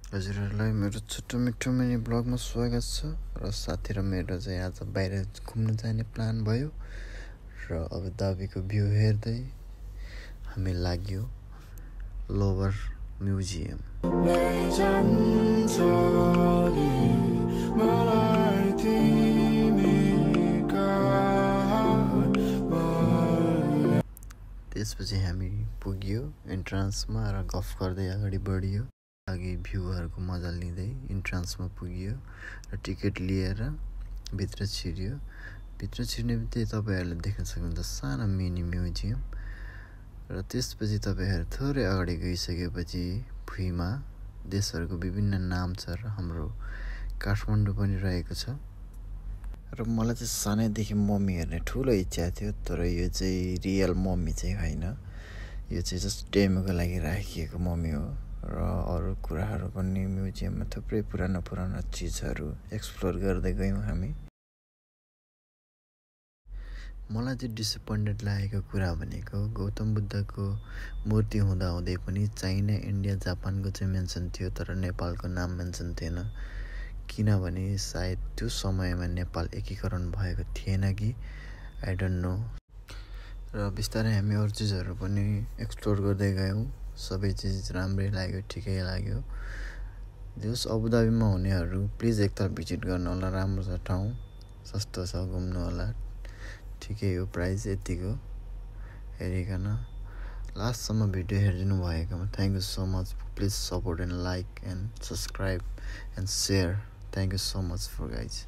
हजुरहरूलाई मेरो छोटो मिठो मिनी ब्लगमा स्वागत छ र साथी र मेरो चाहिँ आज बाहिर घुम्न जाने प्लान भयो र अबु धाबीको भ्यू हेर्दै हामी लाग्यो लोभर म्युजियम। त्यसपछि हामी पुग्यो इन्ट्रान्समा र गफ गर्दै अगाडि बढियो। अघि भ्यूहरूको मजा लिँदै इन्ट्रान्समा पुग्यो र टिकट लिएर भित्र छिर्यो। भित्र छिर्ने बित्तिकै तपाईहरुले देख्न सक्नुहुन्छ सानो मिनी म्युजियम र त्यसपछि तपाईहरु थोरै अगाडि गइसकेपछि भुइँमा देशहरूको विभिन्न नाम छ र हाम्रो काठमाडौँ पनि रहेको छ। र मलाई चाहिँ सानैदेखि मम्मी हेर्ने ठुलो इच्छा थियो, तर यो चाहिँ रियल मम्मी चाहिँ हैन, यो चाहिँ जस्ट डेमोको लागि राखिएको मम्मी हो। र अरु कुराहरु पनि म्युजियममा थुप्रै पुरानो चीजहरु एक्सप्लोर गर्दै गयौं हामी। मलाई चाहिँ डिसअपोइन्टेड लागेको कुरा भनेको गौतम बुद्धको मूर्ति हुँदा हुँदै पनि चाइना, इन्डिया, जापानको चाहिँ मेन्सन थियो, तर नेपालको नाम मेन्सन थिएन। किनभने सायद त्यो समयमा नेपाल एकीकरण भएको थिएन कि आई डोन्ट नो। र बिस्तारै हामी अरु चीजहरु पनि एक्सप्लोर गर्दै गयौं। सबै चीज राम्रै लाग्यो, ठिकै लाग्यो। जस अबुधाबीमा हुनेहरु प्लिज एकताल भिजिट गर्नु होला, राम्रो छ ठाउँ, सस्तो छ, घुम्नु होला, ठिकै हो, प्राइस यतिको हेरिकन। लास्टसम्म भिडियो हेरिदिनु भएकोमा thank you so much. Please support and like and subscribe and share. Thank you so much for guys.